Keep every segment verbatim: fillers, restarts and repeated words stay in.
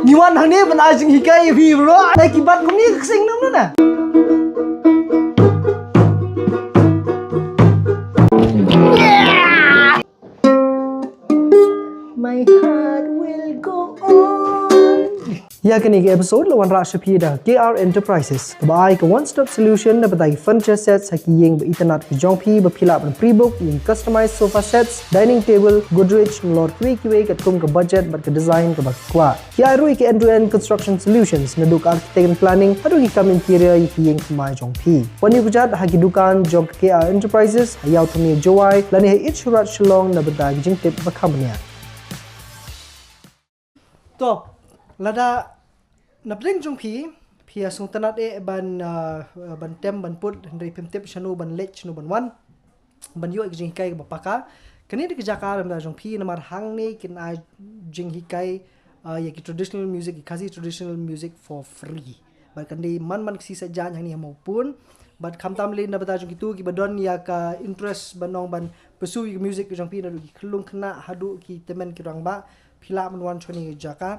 Ngi wan hangne ban ai jinghikai ïa phi bro. Ai ki bat kumne ka sing nam na. My heart will go on. Ïa kane ka episode la wanrah sha phi da K R Enterprises, kaba ai ka one stop solution na bynta ki furniture sets ha ki ïing ba itynnad ki jong phi, ba phi lah ban pre-book ïa ki customized sofa sets, dining table, Godrej, nalor kiwei kiwei katkum ka budget bad ka design kaba ki kwah. Ki ai ruh ïa ki end to end construction solutions, naduh ka architect and planning haduh ki kam interior ïa ki ïing thymmai jong phi. Wan ïakajia ha ki dukan jong ka K R Enterprises ha Ïew Thmie Jowai lane ha Eat Shoe Raj Shillong na bynta ki jingtip ba kham bniah. To, lada na pdeng jong phi, phi ïa sngewtynnad eh ban, ah, ban tem, ban put, hynrei phim tip shano ban leit, shano ban wan, ban ïoh ïa ka jinghikai kaba paka. Kane dei ka jaka na bynta jong phi, namar hangne kin ai jinghikai, ah, ïa ki traditional music, ki Khasi traditional music for free. Bad kan dei man man ka sngi Saitjaiñ hangne ha Mawpun. Bad khamtam lei na bynta jong kito kiba don ïa ka interest ban ong ban pursue ïa ka music ka jong phi, naduh ki khyllung khynnah haduh ki tymmen ki rangbah, phi lah ban wan sha kane ka jaka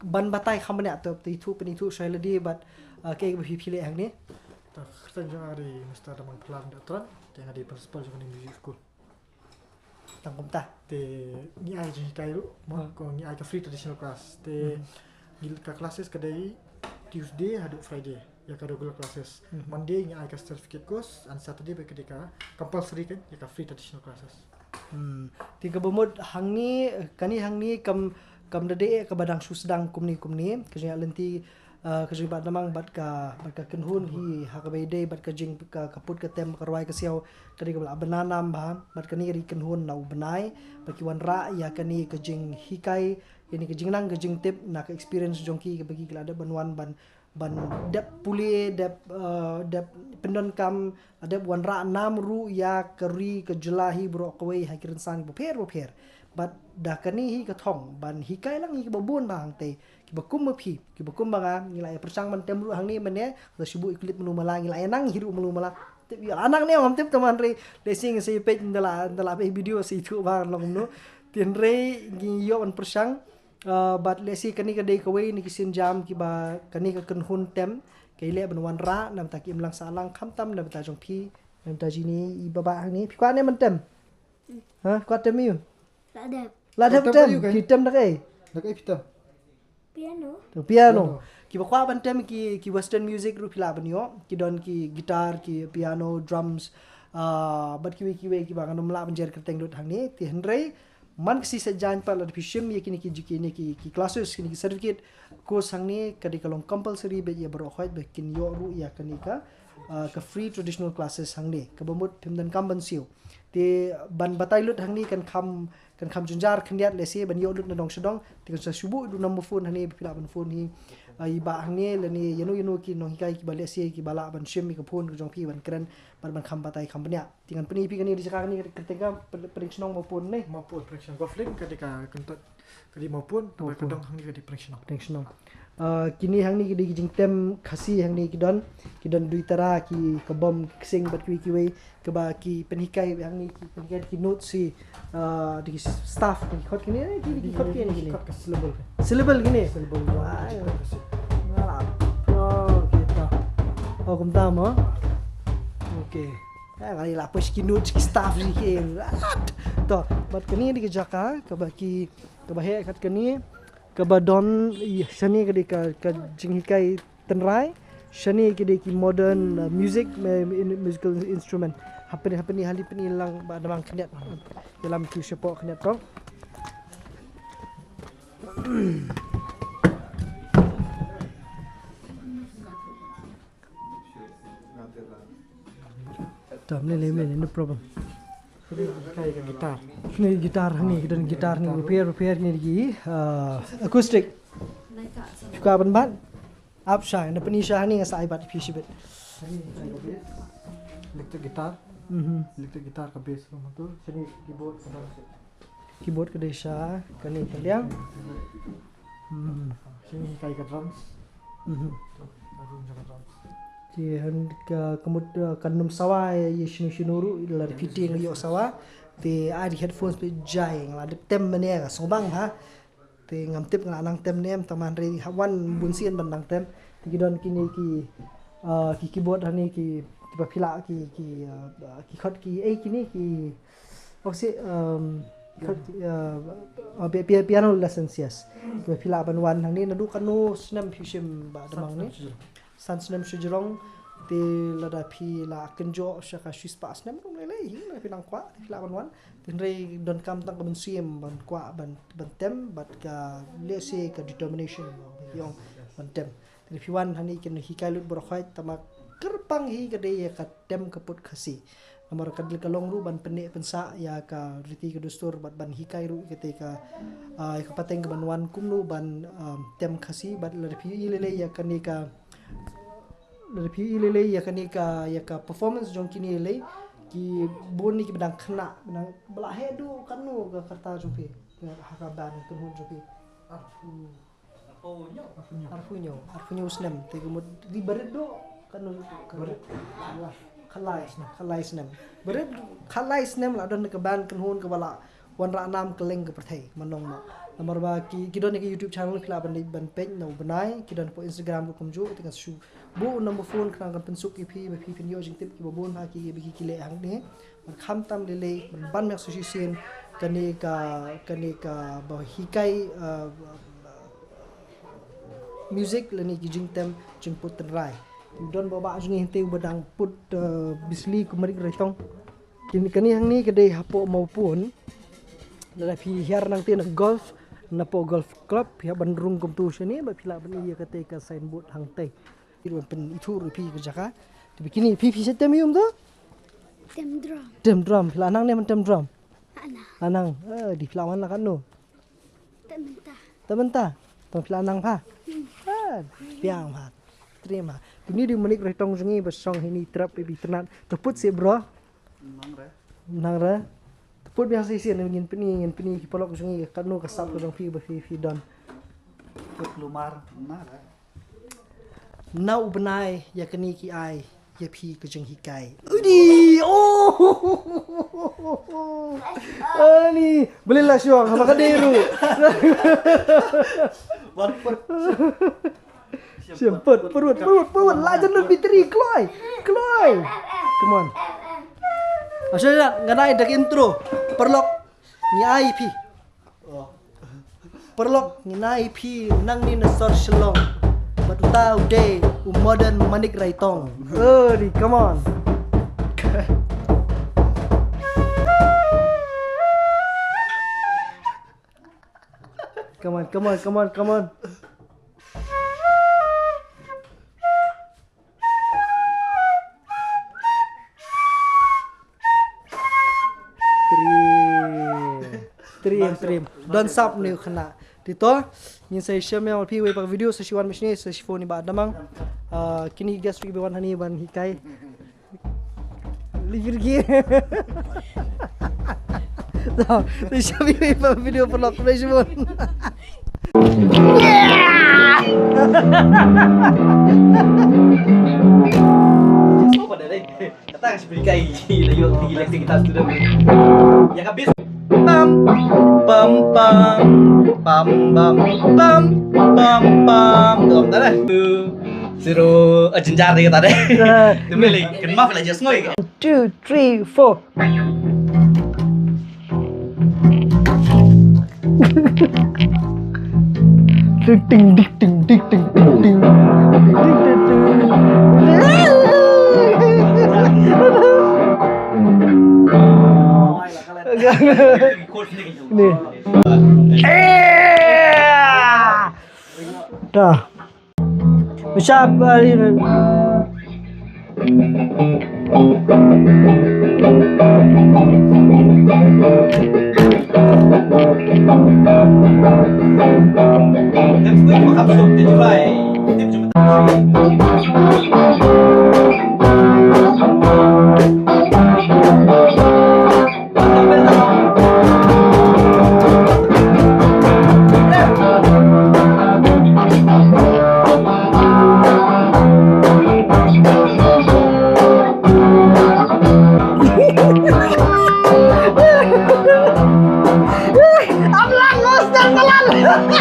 ban batai kham bniah. To, to ithuh pynithuh sha ïa lade bad, ah, kaei kaba phi phi leh hangne. Ta kyrteng jong nga dei Mister Damang Phlang Datran, te nga dei principal jong kane music school. Tang kumta. Te ngi ai jinghikai ruh, mo, hmm, ko ngi ai ka free traditional class. Te, hmm, ngi, ka classes ka dei Tuesday haduh Friday, ïa ka regular classes. Hmm. Monday ngi ai ka certificate course, and Saturday ba ka dei ka compulsory kan, ïa ka free traditional classes. Hmm. Te kaba mut hangne, kane hangne kam, kam da dei kaba dang shu sdang kumne kumne, ka jingïaid lynti, ah, ka jingbat namar bad ka, bad ka kynhun hi ha kaba ïadei bad ka jing ka, ka put ka tem, ka rwai ka siaw, ka dei kaba la bna nam bha, bad kane ka dei kynhun na u bnai, bad ki wanrah ïa kane ka jinghikai, ïa kane ka jingnang ka jingtip na ka experience jong ki kaba ki la dep ban wan ban ban dep pule, dep, eh, dep pyndonkam, dep wanrah nam ruh ïa ka ri ka jylla hi baroh kawei ha ki rynsan kiba pher ba pher. Bad da kane hi ka thong ban hikai lang ïa kiba bun ba hangtei, kiba kum ma phi, kiba kum ma nga, ngi la ïa pyrshang ban tem ruh hangne mynne, la shu buh ïa ki clip malu mala, ngi la ïa nang hi ruh malu mala. Tip ïa la nang ne ym tip, tang hynrei lehse ngi sa ïa peit ynda la, ynda la peit video sa ithuh ba long kumno. Te hynrei ngi ïoh ban pyrshang. Ah, bad lehse kane ka dei kawei na ki sienjam kiba kane ka kynhun tem ka ïaleh ban wanrah na bynta ki imlang sahlang, khamtam na bynta jong phi, na bynta jingïaid bad hangne. Phi kwah ne ban tem? Ha, kwah tem ïa u? La dep. La dep tem. Ki tem da kaei? Da kaei phi tem? Piano. Da piano. Piano. Kiba kwah ban tem ki, ki western music ruh phi lah ban ïoh. Ki don ki guitar, ki piano, drums, ah, bad kiwei kiwei kiba ngan ym lah ban jer kyrteng lut hangne. Te hynrei man ka sngi Saitjaiñ pat lada phi shim ïa kine ki, kine ki, ki classes, kine ki certificate course hangne, ka dei ka long compulsory beit ïa baroh khoit ba kin ïoh ruh ïa kane ka, ah, ka free traditional classes hangne. Kaba mut phim donkam ban siew. Te ban batai lut hangne kan kham, kan kham jynjar khyndiat lehse ban ïoh lut na dong sha dong. Te kan sa shu buh ïa u number phone hangne ba phi lah ban phone hi, ah, ïa i bah hangne lane ïano ïano ki nonghikai kiba lehse kiba lah ban shim ïa ka phone ka jong phi ban kren bad ban kham batai kham bniah. Te ngan pyni ïa phi kane ka jaka, kane ka kyrteng ka Pdeng Shnong Mawpun ne? Mawpun, Pdeng Shnong. Golf Link ka dei ka kyntoit, ka dei Mawpun, tangba ka dong hangne ka dei Pdeng Shnong. Pdeng Shnong. Ah, kine hangne ki dei ki jingtem Khasi hangne ki don, ki don Duitara, ki Kabom, ki Ksing bad kiwei kiwei, kaba ki pynhikai hangne, ki pynhikai ki notes hi, ah, da ki staff, ki khot kine, ki, ki khot kine, ki khot ka syllable. Syllable kine? Syllable. Wah. Wah. Oh, kita. Oh, kumta mo. Okay. Eh, kali lah, push ki notes, ki staff, ki, ki. To, bad kane dei ka jaka kaba ki, kaba heh kat kane, kaba don, ïa, shane ka dei ka, ka jinghikai tynrai, shane ka dei ki modern, uh, music, me-, in-, musical instrument. Hapdeng, hapdeng, hali pdeng lang ba namar khyndiat. Ïalam ki shapoh khyndiat to. Tam, ne, ne, ne, no problem. Kane guitar. Kane guitar, hangne, kane guitar, hangne, repair, repair, kane ki, uh, acoustic. Shuka ban bat. Ap shai, na pyni shai hangne nga sa ai bat phi shibit. Electric guitar. Mhm. Electric guitar ka bass, keyboard, keyboard ka dei sha kane ka liang. Hmm. Shane hi ka drums. Mhm. Ka room jong ka drums. Te hynrei ka, ka mut, uh, kan ym sawa ïa shano shano ruh, la fitting ïa sawa. Te ai di headphones phi jai, nga la dep tem mynne ka sngewbang ha. Te ngam tip nga la nang tem ne em, tang man re ha wan bun sien ban nang tem. Te ki don kine ki, ah, ki keyboard hani ki, ki ba phi lah ki, ki, ah, ki chord ki, eh, kine ki, ok si, um, ki chord ki, ah, ah, pi-, pi-, piano lessons, yes. Ki ba phi lah ban wan hangne naduh katno snem phi shim ba da mang ne. San snem shu jrong, te lada phi la kynjoh sha ka shispah snem ruh lei lei hi, lada phi nang kwah te phi lah ban wan. Te hynrei donkam tang ka mynsiem ban kwah ban, ban tem bad ka lehse ka determination ba phi ong ban tem. Te phi wan hani kin hikai lut baroh khoit, tang ba kyrpang hi ka dei ïa ka tem ka pud Khasi. Namar ka dei ka long ruh ban pynneh pynsah ïa ka riti ka dustur bad ban hikai ruh ïa kata ka, ah, ïa ka pateng ka ban wan kumno ban, um, tem Khasi bad lada phi ïohi lei lei ïa kane ka, lada phi ïohi lei lei ïa kane ka, ïa ka performance jong kine lei, ki bun ne ki ba dang khynnah, ba dang, ba la heh duh katno ka rta jong phi ha ka band kynhun jong phi? Arphew. Arphew hynñiew. Arphew hynñiew, arphew hynñiew snem, te ka mut ri barit duh katno? Barit khatlai snem. Khatlai snem. Barit khatlai snem la don ka band kynhun kaba la wanrah nam kylleng ka pyrthei, mynno mo. Namar ba ki, ki don ka YouTube channel phi lah ban, ban peit na u bnai, ki don hapoh Instagram ruh kumjuh, te nga shu buh u number phone khnang kan pynsuk ïa phi ba phi phin ïoh jingtip kiba bun ha ki, ba ki, ki leh hangne. Ban khamtam lei lei, ban ban mih shisien kane ka, kane ka ba hikai, uh, music lane ki jingtem jingput tynrai. Don ba bah jong ngi hynte ba dang put, uh, bisli kum Manik Raitong. Kane, kane hangne ka dei hapoh Mawpun. Lada phi hiar nangta na golf, napoh golf club, phi hap ban rung kumto shane, ba phi lah ban ïohi ïa kata ka signboard hangta. Phi ruh ban pynithuh ruh phi ka jaka. Te ba kine phi, phi sa tem ïa um to? Tem drum. Tem drum. Phi la nang ne ban tem drum? La nang. La nang. Eh, dei phi la wan la katno? Te mynta. Te mynta. Tang phi la nang pha. Hmm. Ah, biang pha. Trei ma. Kine dei u Manik Raitong jong ngi ba shong hini trap ibi tnat. To put sih bro. Nang re. Nang re. To put biang sih sih ngin pyni, ngin pyni ki paralok jong ngi katno ka sap ka jong phi ba phi, phi don. Put lumar, nang re. Na u bnai ïa kane ki ai ïa phi ka jinghikai. Udi! Oh! Ani, balei la shuwa, haba ka dei ruh. Wan put. Shem put, put, put, put, put, la jan dun bitri, kloi. Kloi. Come on. Asal nga dei da ka intro. Paralok, ngi ai phi. Paralok, ngi ai phi nangne na sor Shillong. Bad uta u dei u modern Manik Raitong. Odi, come on. Come on, come on, come on, come on. Trim. Trim, trim. Don sap ne u khynnah. Te to, ngin sa shem ïa phi wei pat ka video, sa shu wan machine, sa shu phone i Bah Damang. Ah, kine guest ruh ba wan hangne ban hikai. Liver ki. So, sa shem ïa phi wei pat ka video, paralok, bye bye. Kata ka shu beli kai, la ïoh tigi lek tigi tas tu dah. Ya ka bis. Pam, pam, pam, pam, pam, pam, pam, pam. Tu, om dah. Tu, zero, eh, jenjar dia kata deh. Eh. Tu beli, kan maaf lah, just ngoi ke. Two, three, four. Ding, ding, ding, ding, ding, ding, ding, ding. Ding, ding, ding. Ni. Eh. Dah. Bishop, uh, Kumno,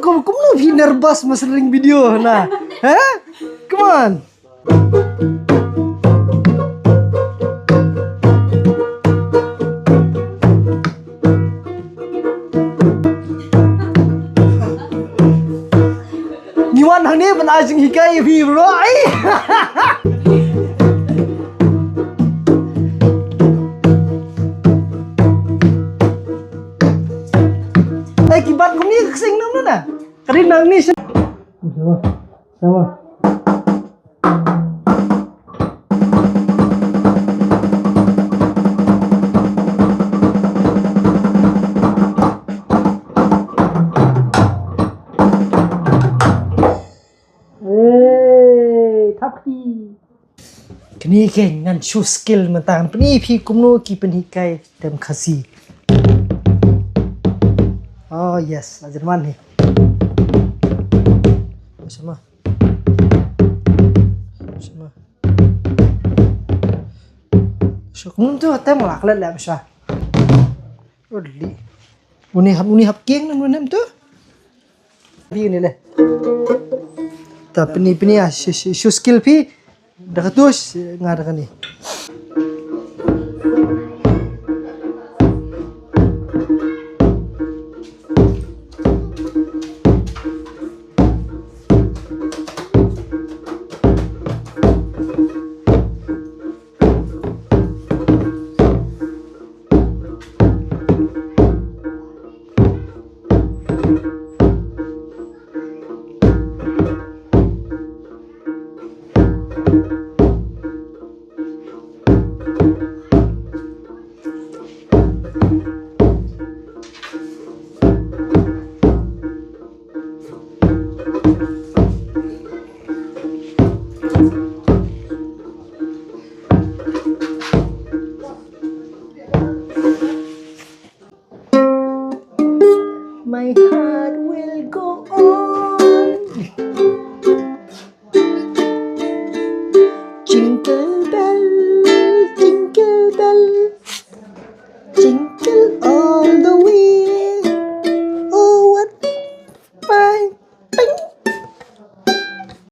kum-, kumno phi nervous ma syreng video na? Ha? Come on. Ngi wan hangne ban ai jinghikai ïa phi bro. Ai. Ai ki bat kumne ka ksing nam na. Ka ri nang ni sha. Sama. Sama. Hey, thap kti. Kane ke ngan shu skill mynta, ngan pyni phi kumno ki pynhikai tem Khasi. Oh yes, ajar man hi. Sama. Sama. Shu kumno tu tem la klet lem sha. Uli. Uni hap, uni hap king nam nem tu. Phi ni le. Ta pyni, pyni ah, shu, shu, shu skill phi. Da katu nga da kane.